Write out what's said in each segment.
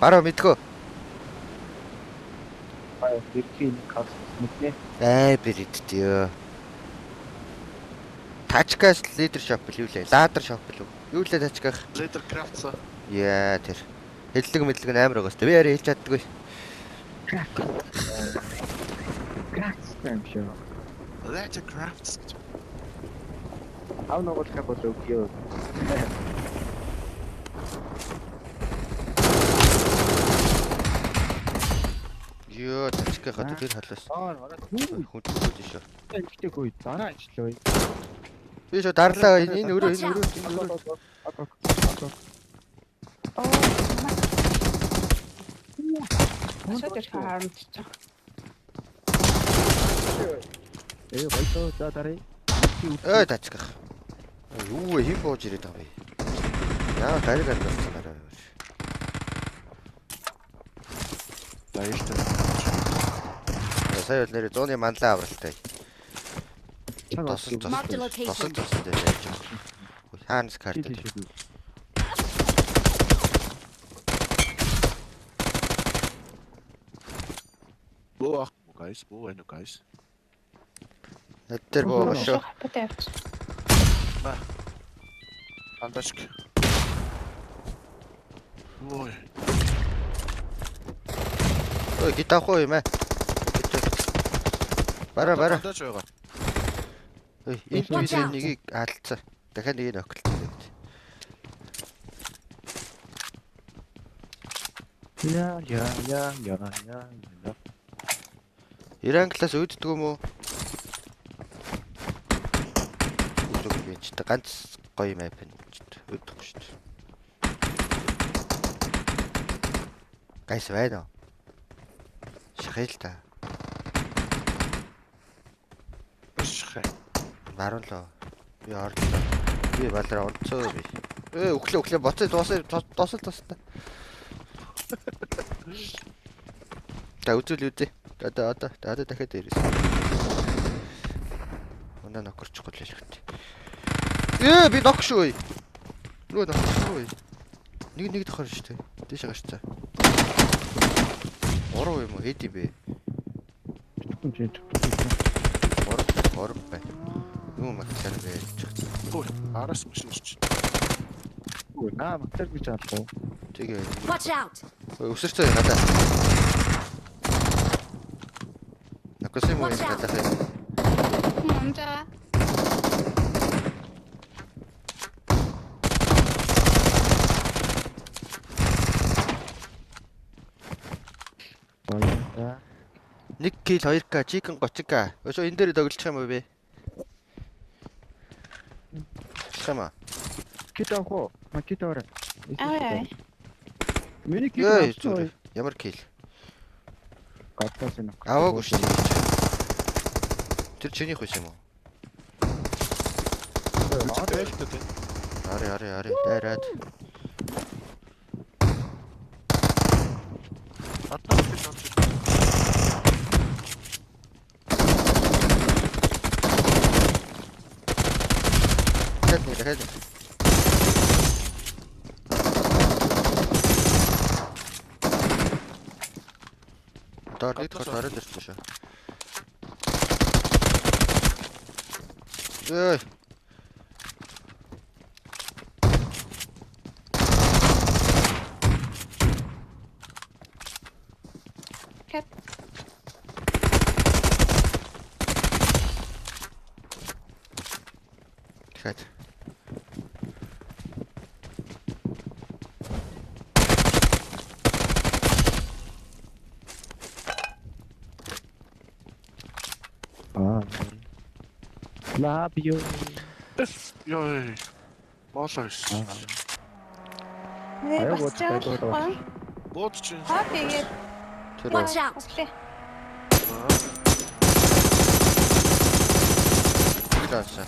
Бараа мэдхөө. Аа, бэрхий нэг кас мэднэ. Ай бэридтээ. Тачкас лидер шоп л юу лээ? Ладер шоп л үү? Юу лээ тачках? Leather crafts. Яа тэр. Хэллэг мэдлэг нь амар байгаа сте. Би арай хэлж чаддаггүй. Крафт юм шиг. Leather crafts гэж. Ав нугалах бол өгөө. Йоо тачках одоо тэр халаас. Аа, ороо юу Хүнд шүү. ихтэй хөө дараа ажиллаа. Би шүү дарлаа энэ өрөө энэ өрөө энэ өрөө. Оо. Шууд ирэх харамч. Э, баярлалаа. За дараа. Ой тачках. Юу вэ? Хэн бууж ирээд байгаа юм бэ? Яа гариг гариг болсон арай. Баяртай. Сая бол нэрээ зууны манлаа авралтай. Тосол Marked a тосол location. тосол тосол дээр яаж байгаа. Хаанс карт дээр. Бөө ах guys, бөө байна уу guys? Над дээр боо шүү. Хаптай явчих. Андашк. Ой, Ой гит авах уу юм аа? Бара бара. Андаш байгаа. Ой энэ Watch би out. нэгийг алдсан. Дахиад нэгийг ноколцсон. Я я я я я я. Иран класс үүддэг юм уу? Үүддэг юм чи та ганц гоё map юм чи үүддэггүй шүү дээ. Гайс байна уу? Шахъя л та. Шхэ. Баруун лоо. Би орлоо. Би балраа онцоо би. Э өглөө өглөө боцоо дуусаа дуусал дуусна. За үзүүл үзье. Одоо одоо одоо дахиад ирээс. Унаа нокорчихгүй л хэлэхтэй. Э би нок шүү. Рүү нок шүү. Нэг нэг тохор шүү дээ. Тийш гарцаа. Гурав юм уу? Хэд юм бэ? Хүн чинь. Гурав гурав байна. Юу маглаар бэ гэж. Ой, араас машин ирж. Үгүй наа матер гэж алах уу? Тэгээ. Watch out! Өсөрцөө гадаа. Нокос юм уу Watch out. гадаа. Мунда. Баярлалаа. 1 кил 2к, chicken 30к. Өшөө энэ дээр тоглох юм уу бэ? Тоглох юм аа. Кит авах уу? Ма кит аваарай. Аа. Миний кит Йой, авчихсан. зүгээр. Ямар кил? Гадаас энэ. Аваагүй шүү дээ. Тэр чинийх байсан юм уу? Байлтай тийм. Ари ари ари дайраад. Аднаас биш орж ирсэн. Дахиад нэг дахиад нэг. Доор нэг дахь ороод ирсэн шүү. Эй. Кат. Дахиад. Аа. Love you. Йой. Боолоо ирсэн. Нэ Аяа бас бууж байдаг жаа. Бууд чинь. Хаа тэгээд Тэр Watch out! өглөө. нэг авсан.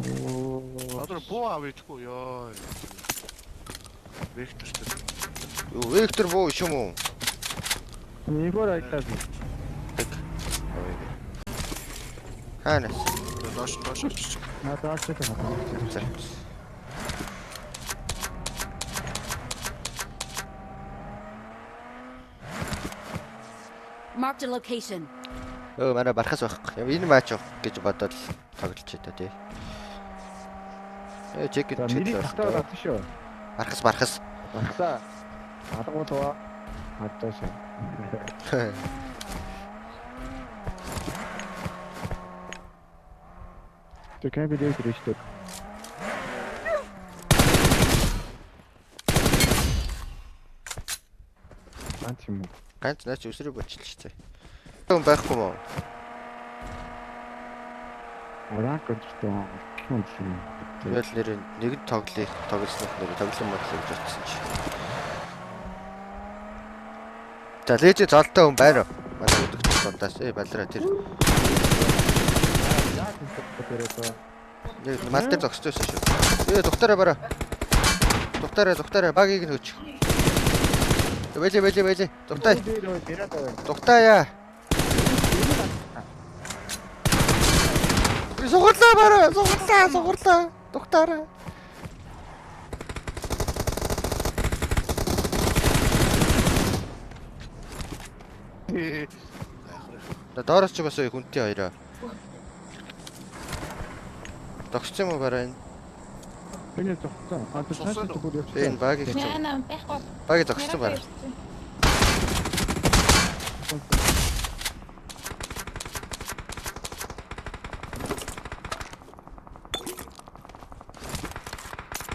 Оо. Тэр буу авъя гэхгүй ёо. Вектор тэр. Юу, вектор буу юм уу? Нэгөр айлаа би. Хаанаас? Доош доош очиж. Надад авчих юм. За. Marked a location. Өө манай бархас байхгүй. Энэ матч авах гэж бодоод тоглож та тий. Э чек За чек. миний татаад авсан шүү. Бархас бархас. Багсаа. Алгуулгаа. Хаддаашаа. Тэр кемп дээр ирж дээ. Ганц юм уу? Ганц наач өсрөг болчихлоо шүү дээ. Хүн байхгүй мó? Ураан контртой юм шиг. Тэгэл нэр нэг нь тоглоё. Тоглоснох нэр тоглон модлоо гэж утсан чи. За лежи золтой хүн байна уу? Манай өдөгч дундаас ээ балраа тэр. Яг энэ дээр Нэг мал дээр зогсож байсан шүү. Ээ зүгтаараа бараа. Зүгтаараа зүгтаараа багийг нь хөөч. Бэлээ бэлээ бэлээ. Зүгтаа. Зүгтаа яа. Би сугарлаа бараа. Сугарлаа сугарлаа. Зүгтаараа. Да доороос ч бас хүнтэй хоёроо. Зогссон юм уу бараа энэ? Энэ зогссон. А тэр цааш зүгээр явчихсан. Энэ багийг ч Яна байхгүй. багийг зогссон бараа.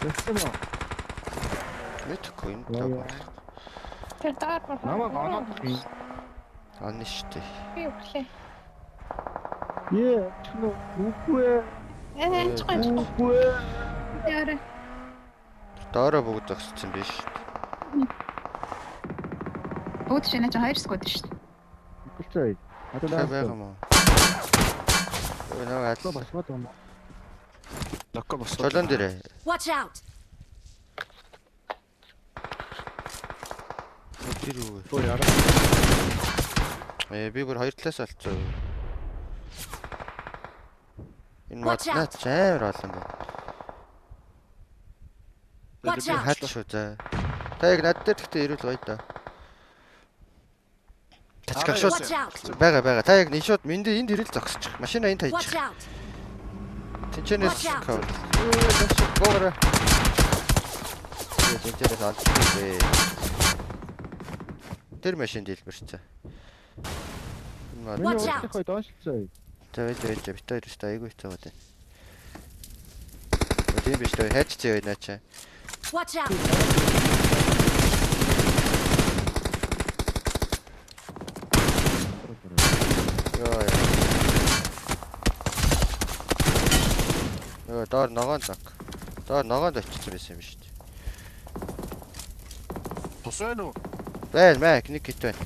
Зогссон уу? Мэдхгүй энэ Яа, тав. яа. Тэр доор бүр. Намайг оноод Ан штэ. Би өглөө. Ее, чүнэ үгүй ээ. Ээ, чгүй чгүй. Үгүй ээ. Яарэ. Доороо бүгд зогссон биш. Үүд чинь нэ хоёр сквад шүү дээ. Үгүй ээ. Одоо Та байгаа юм уу? Өө нэг аль басмаад юм. Локо босоо. Чолон дээрээ. Watch out! Тэр үү. Өө яра. Ээ би бүр хоёр талаас олцсон. Энэ Watch мод наач амар олон байна. Watch Би out! хаад шүү за. Та яг над дээр гэхдээ ирүүл гоё да. Тацгах шууд Watch out! байгаа байгаа. Та яг энэ шууд минь дээр энд ирэл зогсчих. Машина энд Watch таячих. out! Тэнчэнээс Watch out. cover. Өө зогсчих гоороо. Тэнчэнээс олчих. Тэр машин дэлбэрсэн. Энэ мод. Watch out. Хой доошлцоо. За байж байж бит хоёр өстө айгүй хэцүү байна. Тийм биш үү? Хайч зөө наача. Watch out! Йоо яа. Йоо доор ногоон лаг. Доор ногоонд очсон байсан юм шүү дээ. Тус байна уу? Байна маа нэг хит байна.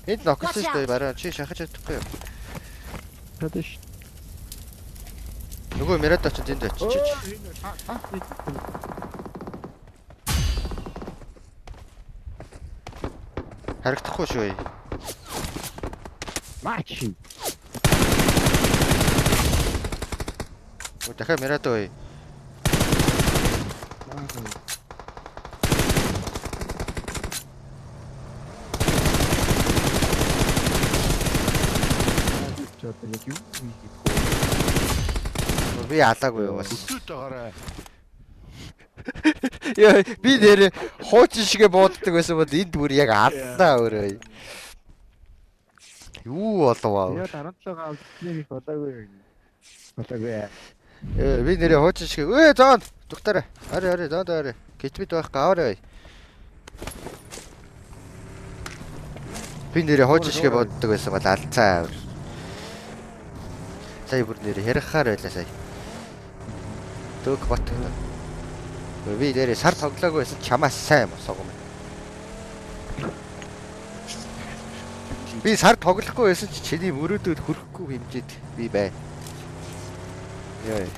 Энд ноксон Watch шүү дээ out. бараа чи шахаж чадахгүй юу? Чадаш. Нөгөө Мирад очиж энд очиж. Харагдахгүй шүү. Мачи. Өө дахиад Мирад ой. Чи одоо яг юу хийх вэ? Би алаагүй юу бас. Өдөөд байгаарай. Яа би нэр хуучин шигэ бууддаг байсан бол энд бүр яг аллаа өөрөө. Юу болов аа? Яг 17-гаа авчихныг их болоогүй юу? Болоогүй. Э би нэрээ хуучин шиг өө зоон зүгтаарай. Ари ари зоон ари. Гитбит байхгүй аваарай. Би нэрээ хуучин шиг боддог байсан бол алцаа. Сая бүр нэрээ ярихаар байлаа сая. Дөөг бат. Би нэрээ сар тоглоогүй байсан чамаас сайн босоогүй юм. Би сар тоглохгүй байсан чи чиний мөрөөдөд хүрэхгүй хэмжээд би бай. Йой.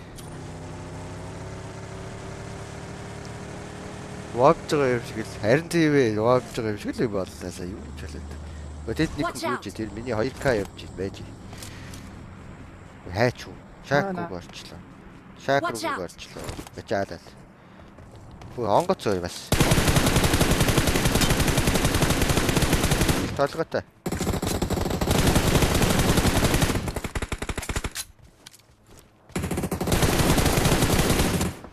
Вобж байгаа юм шиг л харин тийм ээ вобж байгаа юм шиг л юм боллоо сая юу ч болоод. Тэд нэг Watch хүн out. гүйж тэр миний 2К явж байж. Хайч уу. Шак Аа, руу орчлоо. Шак Watch руу out. орчлоо. Бачаалал. Хөө онгоц ой бас. Их толгойтой.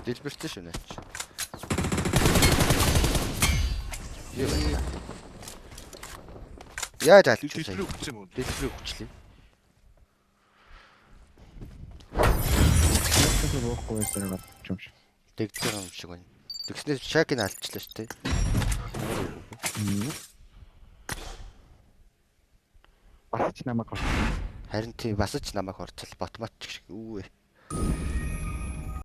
Дэлбэрсэн шүү наач. Юу вэ? Яаж алчих вэ? Дэлбэрийг өгсөн юм уу? Дэлбэрийг хүчлээ. Тэр уухгүй байсан юм юм шиг. Дэгдэж байгаа юм шиг байна. Тэгснээр шакийг алчлаа шүү дээ. Бас ч намайг Харин тийм бас ч намайг хорцол ботмат ч шиг үү.